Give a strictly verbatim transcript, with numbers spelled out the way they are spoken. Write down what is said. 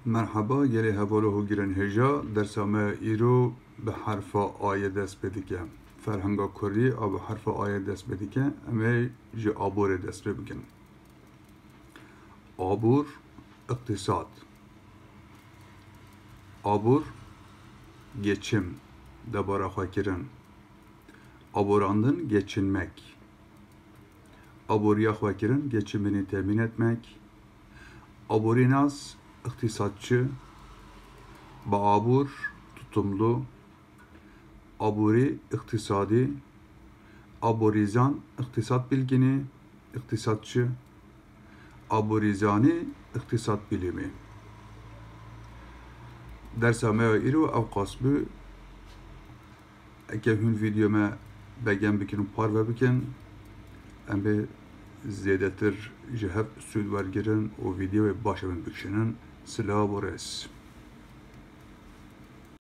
Merheba, gelê hevalê hûgirên hêja, dersa me îro bi herfa A yê dest pê dike. Ferhenga kurdî a bi herfa A yê dest pê dike, em ê ji aborê dest pê bikin. Abor, iqtîsad. Abor, geçim, debara xwe kirin. Aborandin, geçinmek. Aboriya xwe kirin, geçimini temin etmek. Aborînas, iqtîsadçı. Bi abor, tutumlu. Aborî, iqtîsadî. Aborîzan, iqtîsad bilgini, iqtîsadçı. Aborîzanî, iqtîsad bilimi. Dersa me ya îro ew qas bû. Eke hûn vîdeo me begem bikin û parve bikin, em bê zêdetir ji hev sûd wergirin û vîdeoyê baş e bin bikişînin. Silav û rêz.